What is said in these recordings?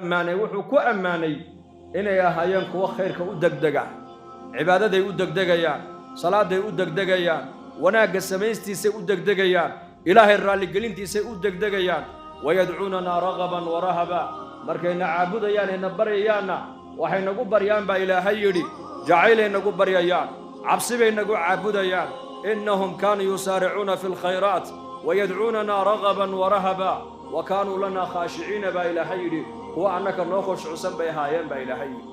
Ammaanay, wuxuu ku ammaanay inay ahaayeen kuwo khayrka u degdega, cibaadaday u degdegayaan, salaaday u degdegayaan, wanaagga samaystiisay u degdegayaan, Ilaahay raalligelintiisay u degdegayaan. Wayadcuunanaa ragaban wa rahaba. Markayna caabudayaan ayna baryayaanna, waxay nagu baryaan baa Ilaahay yidhi jacaylay nagu baryayaan, cabsi bay nagu caabudayaan. Innahum kaanuu yusaaricuuna fi alkhayraat wayadcuunanaa ragaban wa rahaba wa kaanuu lanaa khaashiciina baa Ilaahay yidhi. Kuwa annaka noo khushuucsan bay ahaayeen baa Ilaahay yidhi.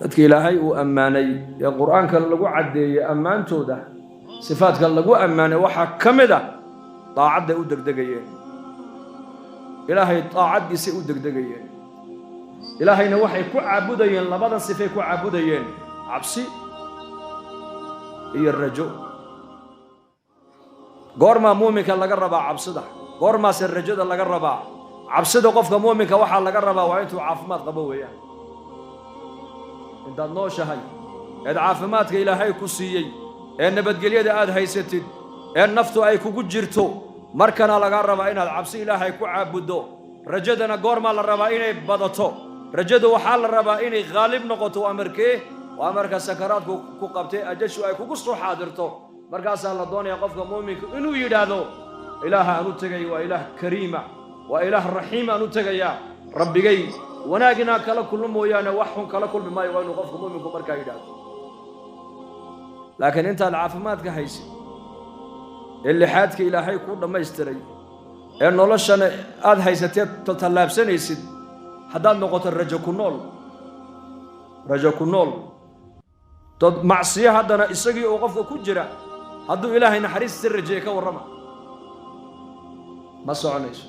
Dadka Ilaahay uu ammaanay ee Qur'aanka lagu caddeeyey ammaantooda, sifaadka lagu ammaanay waxaa ka mid ah daacadday u degdegayeen, Ilaahay daacaddiisay u degdegayeen. Ilaahayna waxay ku caabudayeen labadan sifay ku caabudayeen: cabsi iyo rajo. Goormaa muuminka laga rabaa cabsida? Goormaase rajada laga rabaa? Cabsida qofka muuminka waxaa laga rabaa waa intuu caafimaad qabo weeyaan. Intaad nooshahay eed caafimaadka Ilaahay ku siiyey ee nabadgelyada aad haysatid ee naftu ay kugu jirto, markana lagaa rabaa inaad cabsi Ilaahay ku caabuddo. Rajadana goormaa la rabaa inay badato? Rajadu waxaa la rabaa inay khaalib noqoto. Waa markee? Waa marka sakaraadku ku qabtay, ajashu ay kugu soo xaadirto. Markaasaa la doonaya qofka muuminka inuu yidhaahdo: Ilaaha aan u tegay waa Ilaah kariima, waa Ilaah raxiim aan u tegayaa, Rabbigay wanaag inaan kala kulmo mooyaane wax xun kala kulmi maayo. Waa inuu qofka muuminku markaa yidhaahdo. Laakiin intaad caafimaadka haysid ee lixaadka Ilaahay kuu dhammaystiray ee noloshana aad haysatee tallaabsanaysid, haddaad noqoto rajo ku nool, rajo ku nool dad macsiyo, haddana isagii uu qofka ku jira hadduu Ilaahay naxariistiisa rajeeye, ka warrama? Ma soconayso.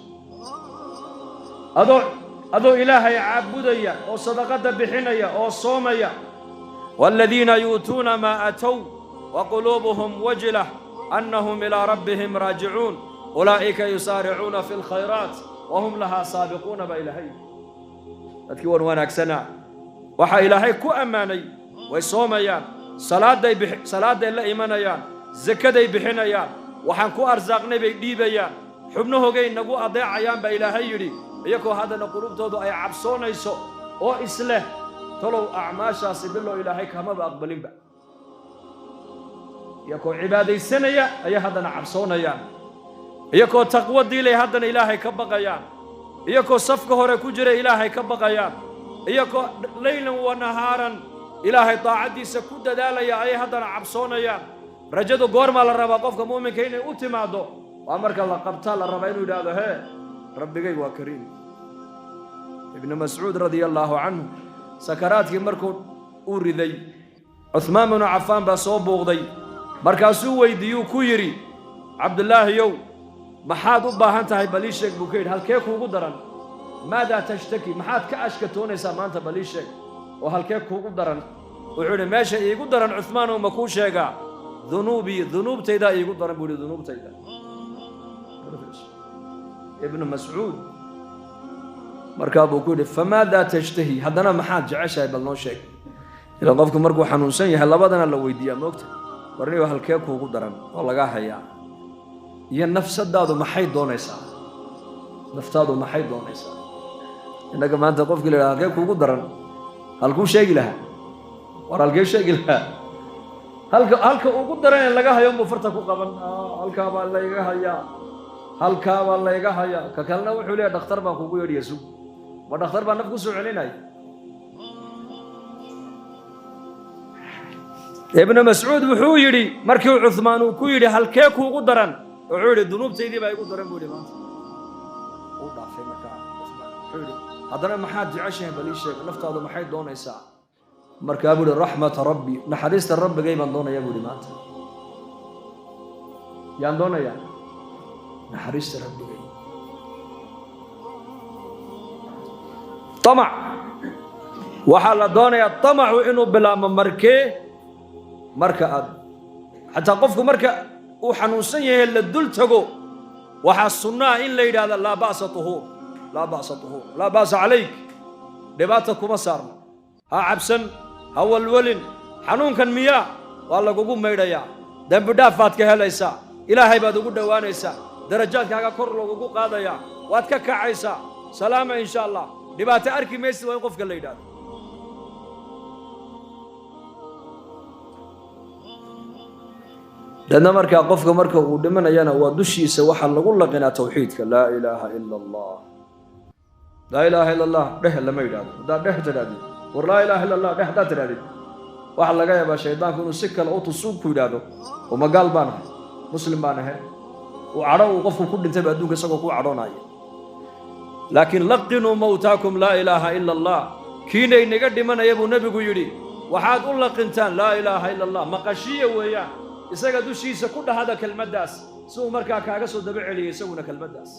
Adoo Ilaahay caabudaya oo sadaqadda bixinaya oo soomaya, waaladiina yu'tuuna maa aatow wa quluubuhum wajilah annahum ilaa rabbihim raajicuun ulaa'ika yusaaricuuna fi lkhayraat wa hum lahaa saabiquuna baa Ilaahay. Dadkii wan wanaagsanaa waxaa Ilaahay ku ammaanay way soomayaan, salaaday la imanayaan, sakaday bixinayaan, waxaan ku arsaaqnay bay dhiibayaan, xubnahogay nagu adeecayaan baa Ilaahay yidhi, iyagoo haddana qulubtoodu ay cabsoonayso oo isleh: talow acmaashaasi bilow Ilaahay kamaba aqbalinba. Iyagoo cibaadaysanaya ayay haddana cabsoonayaan, iyagoo taqwo diilay haddana Ilaahay ka baqayaan, iyagoo safka hore ku jira Ilaahay ka baqayaan, iyagoo leylan wa nahaaran Ilaahay daacaddiisa ku dadaalaya ayay haddana cabsoonayaan. Rajadu goormaa la rabaa qofka muuminka inay u timaaddo? Waa marka la qabtaa la rabaa inuu yidhaahdo: hee, Rabbigay waa kariim. Ibnu Mascuud radia allaahu canhu sakaraadkii markuu uu riday, Cuhmaan binu Cafaan baa soo buuqday. Markaasuu weydiiyuu ku yidhi: Cabdulaahiyow, maxaad u baahan tahay? Bal ii sheeg, buu ka yidhi. Halkee kuugu daran? Maadaa tashtaki? Maxaad ka ashkatoonaysaa maanta? Bal ii sheeg oo halkee kuugu daran? Wuxuu yidhi: meesha iigu daran, Cuhmaanow, ma kuu sheegaa? Dunuubii, dunuubtaydaa iigu daran, buu yidhi, dunuubtayda. Ibnu Mascuud markaa buu ku yidhi: famaadaa tashtahi? Haddana maxaad jeceshahay? Bal noo sheeg. Ila qofku markuu xanuunsan yahay labadana la weydiiyaa, moogta: warniyo, halkee kuugu daran oo lagaa hayaa? Iyo nafsadaadu maxay doonaysaa? Naftaadu maxay doonaysaa? Innaga maanta qofkii la yidhaha halkee kuugu daran, halkuu sheegi lahaa? War, halkee sheegi lahaa? Halka ugu daran ee laga hayo unbuu farta ku qaban: halkaa baa layga hayaa, halkaa baa layga hayaa. Ka kalena wuxuu leeyahy: dhakhtar baan kugu yeedhiya, sug. Ma dhakhtar baa naf ku soo celinaya? Ibnu Mascuud wuxuu yidhi, markii Cuhmaan uu ku yidhi halkee kuugu daran, wuxuu yidhi: dunuubtaydii baa igu daran, buu yidhi maanta. Uu dhaafay markaa Cuhmaan, wuxuu yidhi: haddana maxaad jeceshahay? Bal ii sheeg, naftaadu maxay doonaysaa? Markaa buu yidhi: raxmata rabbi, naxariista Rabbigay baan doonayaa, buu yidhi. Maanta yaan doonayaa naxariista Rabbigay. Tamac waxaa la doonayaa, tamacu inuu bilaabmo markee? Marka aad xataa qofku marka uu xanuunsan yahay la dul tago, waxaa sunnaa in la yidhahda: laa ba'sa tuhuur, laa ba'sa tuhuur, laa ba'sa calayk, dhibaata kuma saarno, ha cabsan, ha walwalin. Xanuunkan miyaa waa lagugu maydhayaa, dembi dhaaf baad ka helaysaa, Ilaahay baad ugu dhowaanaysaa. Darajaadkaaga kor loogugu qaadayaa, waad ka kacaysaa, salaama insha Allah, dhibaato arki maysid. Waa in qofka la yidhahdo. Deedna markaa qofka marka uu dhimanayana waa dushiisa waxaa lagu laqinaa tawxiidka. Laa ilaaha ila Allah, laa ilaaha ila Allah dheh lama yidhahdo. Haddaad dheh tidhahdid, war laa ilaaha illa Allah dheh haddaad tidhahdid, waxaa laga yaabaa shaydaanku inuu si kale u tusuu ku yidhaahdo, oo magaal baan ahay, muslim baan ahay, uu cadho uu qofku ku dhintayba adduunka isagoo ku cadhoonaya. Laakiin laqinuu mawtaakum laa ilaaha ila Allah. Kiinay naga dhimanaya buu nebigu yidhi, waxaad u laqintaan laa ilaaha ila Allah, maqashiya weeyaan, isaga dushiisa ku dhahada kelmaddaas, si uu markaa kaaga soo daba celiyay isaguna kelmaddaas.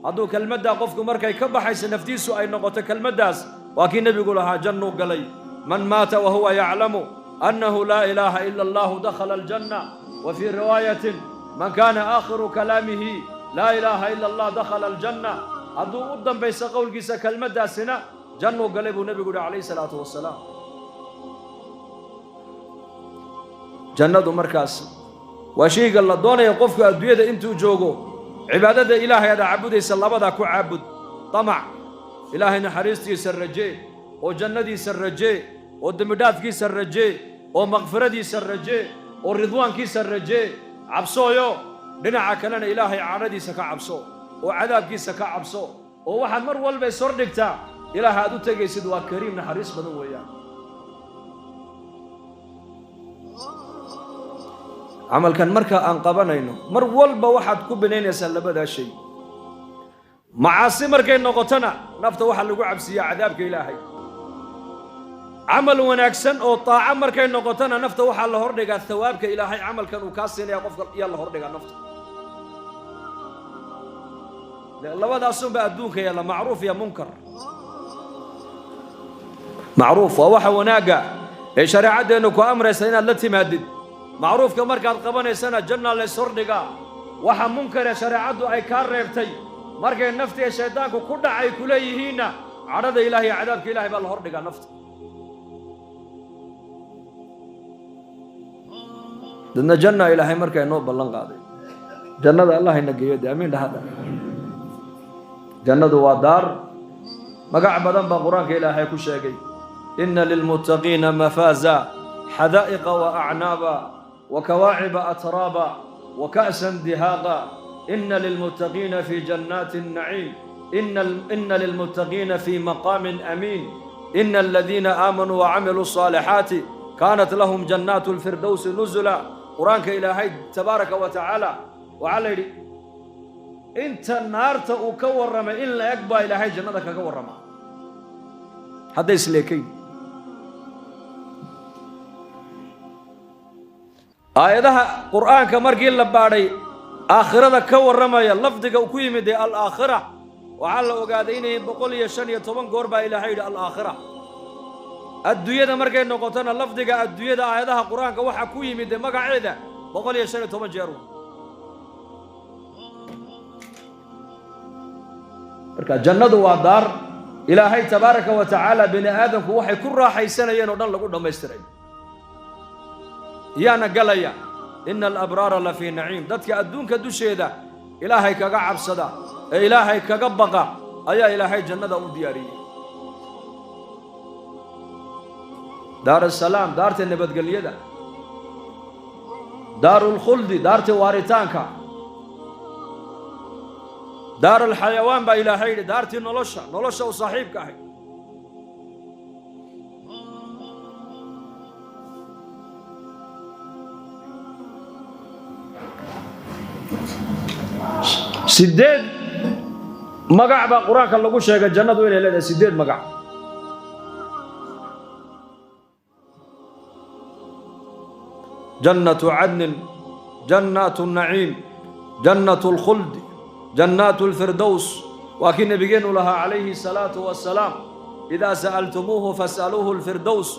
Hadduu kelmaddaa qofku markay ka baxaysa naftiisu ay noqoto kelmaddaas, waa kii nebigu lahaa jannuu galay. Man maata wa huwa yaclamu annahu laa ilaaha ila Allahu dakhala aljanna. Wa fii riwaayatin, man kaana aakhiru kalaamihi laa ilaaha ila Allah dakhala aljanna. Hadduu u dambayso qowlkiisa kelmaddaasina, jannuu galay buu nebigu yihi calayhi salaatu wasalaam. Jannadu markaas waa shayga la doonaya qofku adduunyada intuu joogo. Cibaadada Ilaahay aad caabudaysa labadaa ku caabud: tamac, Ilaahay naxariistiisa rajee, oo jannadiisa rajee, oo dembidhaafkiisa rajee, oo makfiradiisa rajee, oo ridwaankiisa rajee, cabsooyo. Dhinaca kalena Ilaahay cadhadiisa ka cabso oo cadaabkiisa ka cabso, oo waxaad mar walba is hordhigtaa Ilaah aad u tegaysid waa kariim, naxariis badan weeyaan. Camalkan marka aan qabanayno, mar walba waxaad ku binaynaysaa labadaa shay. Macaasi markay noqotona, nafta waxaa lagu cabsiiyaa cadaabka Ilaahay. Camal wanaagsan oo taaco markay noqotona, nafta waxaa la hordhigaa thawaabka Ilaahay camalkan uu kaa siinaya qofka iyaa la hordhigaa nafta. Labadaasunba adduunka yaalla, macruuf iyo munkar. Macruuf waa waxa wanaagga ee shareecaddeennu ku amraysa inaad la timaadid. Macruufka markaad qabanaysana, janna lays hordhigaa. Waxa munkare shareecaddu ay kaa reebtay markay naftiga shaydaanku ku dhacay ku leeyihiinna, cadhada Ilahay iyo cadaabka Ilahay baa la hordhigaa nafta. Dadna janna Ilaahay markaa inoo ballan qaaday, jannada Allah ina geeyo de, amiin dhahada. Jannadu waa daar magac badan baa Qur-aanka Ilaahay ku sheegay. Ina lilmuttaqiina mafaaza, xadaa'iqa wa acnaaba wa kawaaciba atraaba wa ka'san dihaaqa. Ina lilmuttaqiina fi jannaati الnaciim. Ina lilmuttaqiina fi maqaamin amiin. Ina aladiina aamanuu wacamiluu الصaalixaati kaanat lahum jannaatu اlfirdowsi nuzula. Qur-aanka Ilaahay tabaaraka wa tacaala waxaa la yidhi, inta naarta uu ka warramay in la eg baa Ilaahay jannada kaga warramaa, hadday isleekayn. Aayadaha Qur'aanka markii la baadhay aakhirada ka warramaya, lafdiga ku yimid ee alaakhira, waxaa la ogaaday inay 115 goor baa Ilaahay yidhi alaakhira. Adduunyada markay noqotona, lafdiga adduunyada aayadaha Qur-aanka waxaa ku yimid ee magaceeda 115 jeer. Marka jannadu waa daar Ilaahay tabaaraka wa tacaala bini aadamku waxay ku raaxaysanayeen oo dhan lagu dhammaystiray. Yaana galaya? Ina alabraara la fii naciim. Dadka adduunka dusheeda Ilaahay kaga cabsada ee Ilaahay kaga baqa ayaa Ilaahay jannada u diyaariyey. Daar asalaam, daarta nabadgelyada, daarulkhuldi, daarta waaritaanka, daar alxayawaan baa Ilaahay yidhi, daartii nolosha, nolosha u saaxiibka ahay. Sideed magac baa Qur-aanka lagu sheegay jannadu inay leedahay, 8 magac. Jannatu cadnin, jannaatu naciim, jannatu alkhuld, jannaatu alfirdows. Waa kii nabigeennu lahaa calayhi salaatu wassalaam: idaa sa'altumuuhu fas'aluuhu alfirdows.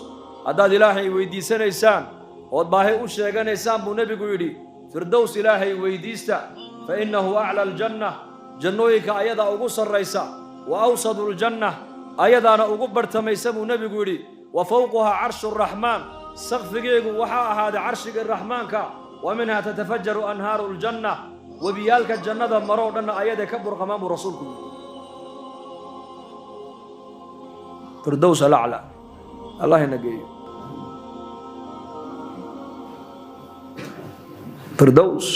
Haddaad Ilaahay weydiisanaysaan ood baahi u sheeganaysaan, buu nebigu yidhi, firdows Ilaahay weydiista. Fa innahu acla aljanna, jannooyinka ayadaa ugu sarraysa, wa awsadu aljanna, ayadaana ugu barhtamaysa, buu nebigu yidhi. Wa fawquhaa carshu raxmaan, sakfigeegu waxaa ahaaday carshigii raxmaanka. Wa minhaa tatafajaru anhaaru aljanna. Webiyaalka jannada maroo dhanna ayaday ka burqamaan buu rasuulku yidhi. Firdows alaclaa Allah ina geeyo. Firdows.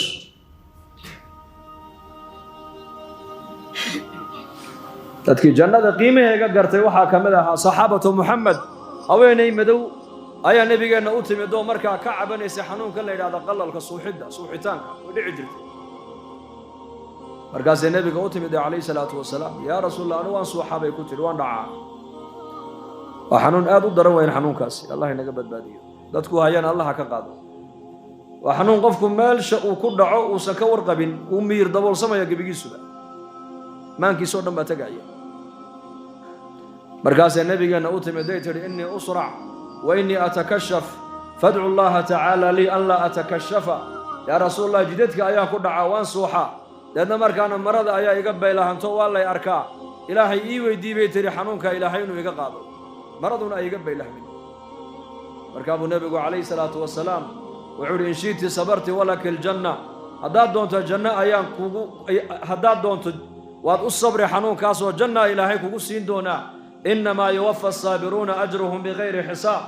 Dadkii jannada qiimaheega gartay waxaa ka mid ahaa saxaabatu Muxamed. Haweenay madow ayaa nebigeenna u timid oo markaa ka cabanaysay xanuunka la yidhahda qalalka, suuxidda, suuxitaanka way dhici jirtay. Markaasay nebiga u timid calayhi salaatu wasalaam, yaa rasuulallah, anu waan suuxaa bay ku tidhi, waan dhacaa. Waa xanuun aad u daran weyn xanuunkaasi, Allah inaga badbaadiyo, dadku hayana Allah ka qaado. Waa xanuun qofku meelsha uu ku dhaco uusan ka warqabin, uu miyir daboolsamaya gebigiisuba, maankiisoo dhan baa tegaya. Markaasay nebigeenna u timid day tidhi, innii usrac wa innii atakashaf, fadcu llaha tacaala lii an laa atakashafa. Yaa rasuulallah, jidadka ayaan ku dhacaa, waan suuxaa, deedna markaana marada ayaa iga baylahanto, waa lay arkaa. Ilaahay ii weydii bay tidhi xanuunka ilaahay inuu iga qaado, maraduna ay iga baylahmin. Markaa buu nebigu calayhi salaatu wasalaam wuxuu yidhi, in shi'ti sabarti walaki aljanna, haddaad doonto janno ayaan kugu, haddaad doonto waad u sabri xanuunkaasoo jannaa ilaahay kugu siin doonaa. Innamaa yuwafa asaabiruuna ajruhum bikayri xisaab.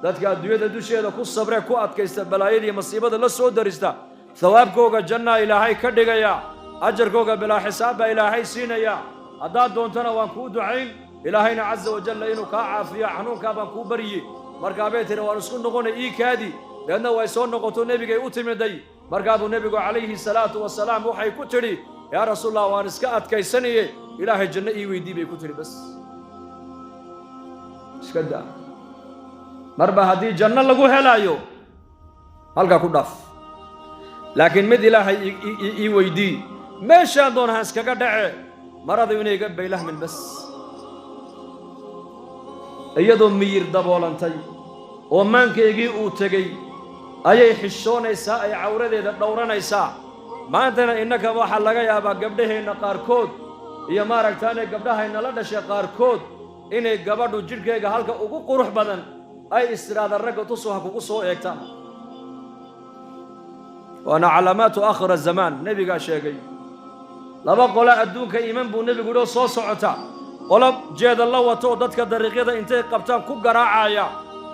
Dadka adduunyada dusheeda ku sabre, ku adkaysta balaayadii masiibada la soo darista, thawaabkooga jannaa ilaahay ka dhigaya, ajarkooga bilaa xisaab baa ilaahay siinaya. Haddaad doontona waan kuu ducayn, ilaahayna casa wajalla inuu kaa caafiyo xanuunkaa baan kuu baryi. Markaa bay tihi, waan isku noqonay, ii kaadi. Deedna way soo noqoto, nebigay u timiday. Markaa buu nebigu calayhi salaatu wasalaam waxay ku tidhi, yaa rasuulallah, waan iska adkaysanaye, ilaahay janno ii weydii bay ku tidhi. Bas iska daa, marba haddii janno lagu helaayo halkaa ku dhaaf, laakiin mid ilaahay ii weydii, meeshaan doon ha iskaga dhace, maradu inay iga baylahmin. Bas iyadoo miyir daboolantay oo maankaygii uu tegey ayay xishoonaysaa, ay cawradeeda dhowranaysaa. Maantana innaka waxaa laga yaabaa gabdhaheenna qaarkood iyo maaragtaane gabdhahayna la dhashay qaarkood inay gabadhu jidhkayga halka ugu qurux badan ay istiraada ragga tusu ha kugu soo eegtaan. Waana calaamaatu aakhira zamaan. Nebigaa sheegay laba qolo adduunka iman buu nebigu yidhi oo soo socota, qolo jeeda la wato oo dadka dariiqyada intay qabtaan ku garaacaya,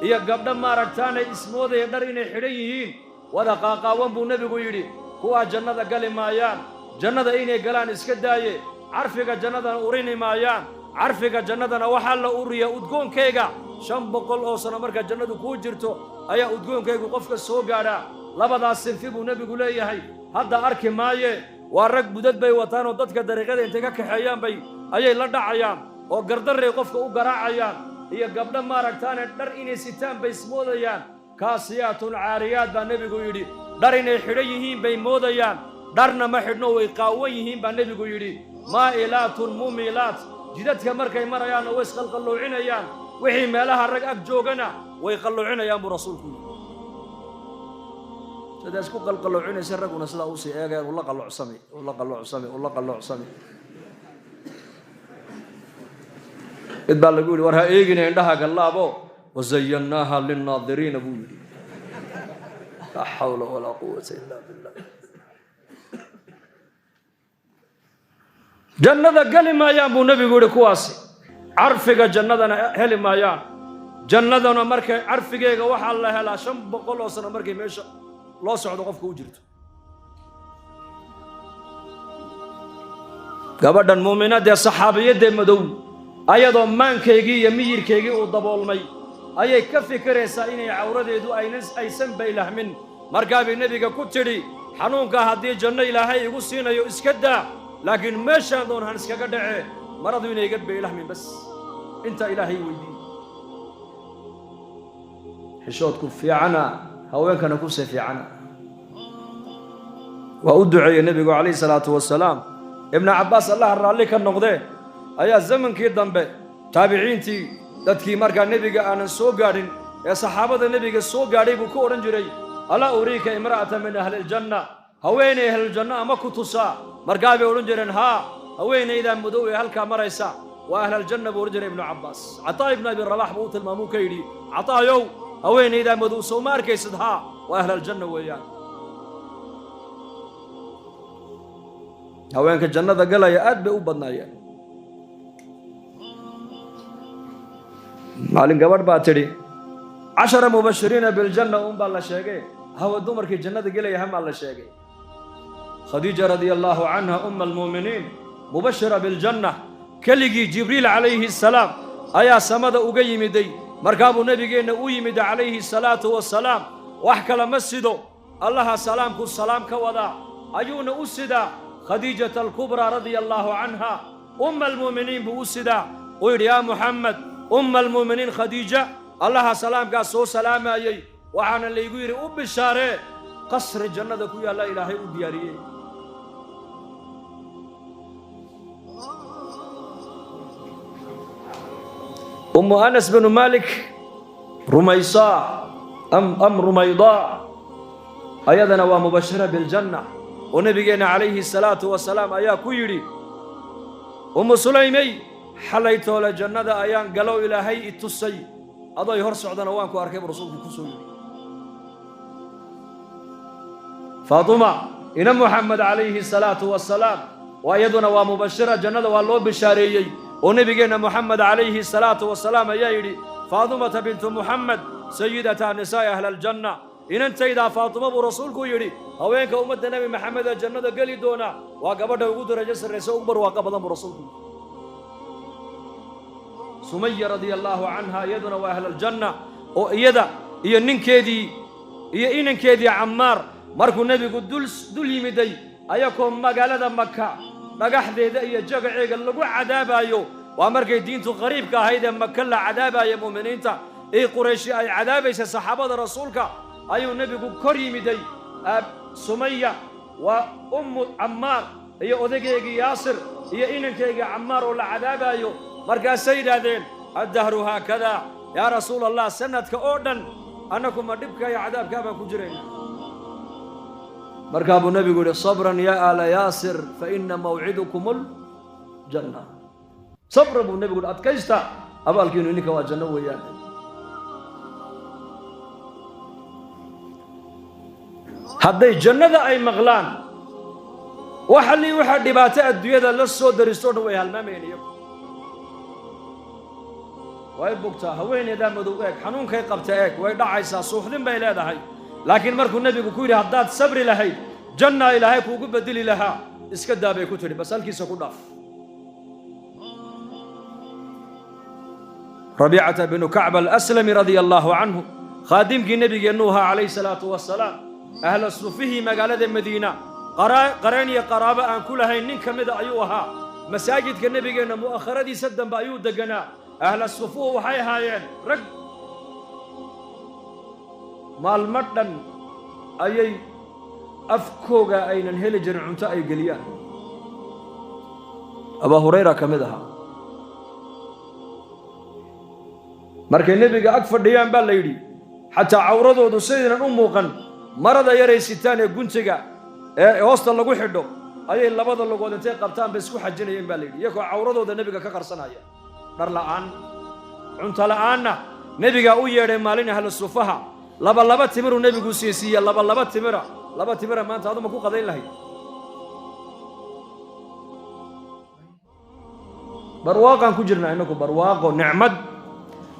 iyo gabdho maaragtaanay ismoodaya dhar inay xidhan yihiin wada qaaqaawan buu nebigu yidhi. Kuwaa jannada gali maayaan, jannada inay galaan iska daaye, carfiga jannadana urini maayaan. Carfiga jannadana waxaa la uriyaa udgoonkayga. 500 oo sano markaa jannadu kuu jirto ayaa udgoonkaygu qofka soo gaadhaa. Labadaas sinfi buu nebigu leeyahay hadda arki maaye. Waa rag budad bay wataan oo dadka dariiqyada intay ka kaxeeyaan bay ayay la dhacayaan oo gardarray qofka u garaacayaan, iyo gabdho maaragtaane dhar inay sitaan bay ismoodayaan. Kaasiyaatun caariyaad baa nebigu yidhi, dhar inay xidhan yihiin bay moodayaan, dharna ma xidhno, way qaawan yihiin baa nebigu yidhi. Maa'ilaatun mumilaat, jidadka markay marayaanna way isqalqalloucinayaan, wixii meelaha rag ag joogana way qalloucinayaan buu rasuulku yidhi. Sidaa isku qalqalloucinaysa ragguna sidaa usii eegayaan, ula qallocsami, ula qallocsami, ula qallocsami. Mid baa lagu yidhi, war ha eegina, indhaha gallaabo. Wazayannaaha linnaadiriina buu yidhi. Laa xawla walaa quwata illa billah. Jannada geli maayaan buu nebigu yidhi kuwaasi, carfiga jannadana heli maayaan. Jannadana markay carfigeega waxaa la helaa 500 oo sano markay meesha loo socdo qofka u jirto. Gabadhan muuminadee saxaabiyadee madow, ayadoo maankaygii iyo miyirkaygii uu daboolmay ayay ka fikiraysaa inay cawradeedu aysan baylahmin. Markaa bay nebiga ku tidhi, xanuunka haddii janno ilaahay igu siinayo iska daa, laakiin meeshaan doon han iskaga dhace, maradu inay iga baylahmin, bas intaa ilaahay weydiiye. Xishoodku fiicana, haweenkana kusii fiicana. Waa u duceeyey nebigu calayhi salaatu wasalaam. Ibnu Cabbaas, allaha raalli ka noqdee, ayaa zamankii dambe taabiciintii, dadkii markaa nebiga aanan soo gaadhin ee saxaabada nebiga soo gaadhay buu ku odhan jiray, alaa uriika imra'ata min ahli iljanna, haweenay ahluljanna ama ku tusaa? Markaa bay odhan jireen, haa, haweenaydaa madow ee halkaa maraysa waa ahlaljanna buu odhan jiray Ibnu Cabbaas. Cataa ibnu Abi Rabax buu u tilmaamuu ka yidhi, Cataayow, haweenaydaa madow sow ma arkaysid? Haa, waa ahlaljanna weeyaan. Haweenka jannada galaya aad bay u badnaayeen. Maalin gabadh baa tidhi 10 mubashiriina biljanna uunbaa la sheegay, hawa dumarkii jannada gelaya hamaa la sheegay. Khadiija radia allaahu canha umma almu'miniin mubashira biljanna, keligii Jibriil calayhi assalaam ayaa samada uga yimiday. Markaabuu nebigeenna u yimid calayhi salaatu wasalaam. Wax kale ma sido, allaha salaamku salaam ka wadaa ayuuna u sidaa. Khadiijata alkubraa radia allaahu canha umma almu'miniin buu u sidaa. Uu yidhi yaa Muxamed, umma almu'miniin Khadiija allaha salaamkaas soo salaamayey, waxaana laygu yidhi u bishaaree qasri jannada ku yaalla Ilaahay u diyaariyey. Ummu Anas binu Maalik Rumaysaa am Rumaydaa ayadana waa mubashira biljanna, oo nebigeenna calayhi salaatu wasalaam ayaa ku yidhi Ummu Sulaymey, xalay toole jannada ayaan galow Ilaahay i tusay, adoy hor socdana waan ku arkay buu rasuulku ku soo yidhi. Faatuma ina Muxamed calayhi salaatu wasalaam waa iyaduna waa mubashira, jannada waa loo bishaareeyey, oo nebigeenna Muxamed calayhi salaatu wasalaam ayaa yidhi Faatumata bintu Muxamed sayidata nisaa'i ahli aljanna, inantaydaa Faatuma buu rasuulku yidhi haweenka ummadda Nebi Maxamed ee jannada geli doona waa gabadha ugu darajo sarraysa, ugu barwaaqa badan buu rasuulku yidhi. Sumaya radia allaahu canha iyaduna waa ahlaljanna, oo iyada iyo ninkeedii iyo inankeedii Cammaar markuu nebigu dul yimiday ayakoo magaalada Maka dhagaxdeeda iyo jagaceega lagu cadaabaayo, waa markay diintu qariibka ahayd ee Maka la cadaabaya mu'miniinta ee Qurayshi ay cadaabaysa saxaabada rasuulka, ayuu nebigu kor yimiday. Sumaya waa ummu Cammaar iyo odageygii Yaasir iyo inankeygii Cammaar oo la cadaabaayo. Markaasay yidhaahdeen addahru haakadaa yaa rasuul Allah, sanadka oo dhan annakuma dhibka iyo cadaabkaa baan ku jirayna. Markaa buu nebigu yidhi sabran yaa aala Yaasir fa ina mawcidukum aljanna. Sabra buu nebigu yidhi, adkaysta, abaalkiinu idinka waa janno weeyaan. Hadday jannada ay maqlaan waxalii waxaa dhibaato adduunyada la soo daristo o dhan way halmaamayeen iyagu. Way bugtaa haweeneydaa madow eeg, xanuunkay qabta eeg, way dhacaysaa, suuxdin bay leedahay. Laakiin markuu nebigu ku yidhi haddaad sabri lahayd jannaa Ilaahay kuugu bedeli lahaa, iska daa bay ku tidhi, bas halkiisa ku dhaaf. Rabiicata binu Kacb alaslami radia allaahu canhu khaadimkii nebigeennu ahaa calayhi salaatu wasalaam, ahla sufihii magaalada Madiina qareen iyo qaraabo aan ku lahayn nin ka mida ayuu ahaa. Masaajidka nebigeenna mu'akharadiisa dambe ayuu deganaa. Ahla sufuhu waxay ahaayeen rag maalmo dhan ayay afkooga aynan heli jirin cunto ay geliyaan. Abaa Hurayra ka mid ahaa. Markay nebiga ag fadhiyaan baa la yidhi xataa cawradoodu sidaynan u muuqan marada yaray sitaan ee guntiga ee hoosta lagu xidho ayay labada lugood intay qabtaan bay isku xajinayeen baa la yidhi, iyagoo cawradooda nebiga ka qarsanaya. Dhar la'aan, cunto la'aanna nebigaa u yeedhay maalin ahlu sufaha, laba laba timiruu nebigu siisiiye, laba laba timira, laba timira maanta aduma ku qadayn lahayd. Barwaaqaan ku jirnaa innagu, barwaaqo, nicmad,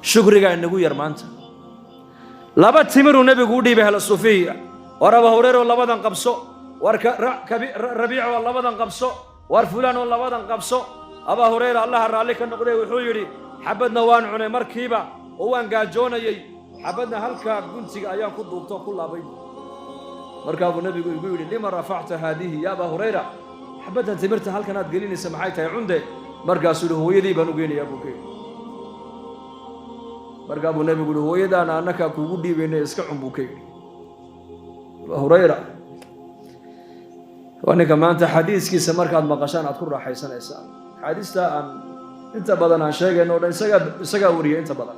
shukrigaa inagu yar maanta. Laba timiruu nebigu u dhiibay ahlu sufihi, war Abaa Hureyro labadan qabso, war Rabiico labadan qabso, war fulaan oo labadan qabso. Abaa Hureyra allaha raalli ka noqday wuxuu yidhi xabadna waan cunay markiiba oo waan gaajoonayey, xabadna halkaa guntiga ayaan ku duubto ku laabay. Markaa buu nebigu igu yidhi lima rafacta haadihi ya Abaa Hurayra, xabaddan timirta halkan aad gelinaysa maxay tahay cunde? Markaasuu yidhi hooyadii baan u geynayaa buu ka yidhi. Markaa buu nebigu yidhi hooyadaana annakaa kuugu dhiibayna iska cun buu ka yidhi. Abaa Hurayra waa ninka maanta xadiiskiisa markaad maqashaan aad ku raaxaysanaysaan. Axaadiista aan inta badan aan sheegayno o dhan isagaa wariyay inta badan,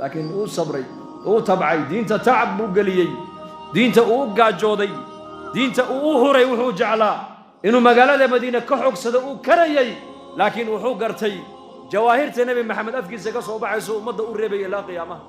laakiin uu sabray, uu tabcay, diinta tacab buu geliyey, diinta uu u gaajooday, diinta uu u huray. Wuxuu jeclaa inuu magaalada Madiine ka xogsado, uu karayay, laakiin wuxuu gartay jawaahirta Nebi Maxamed afkiisa ka soo baxayso ummadda u reebaya ilaa qiyaamaha.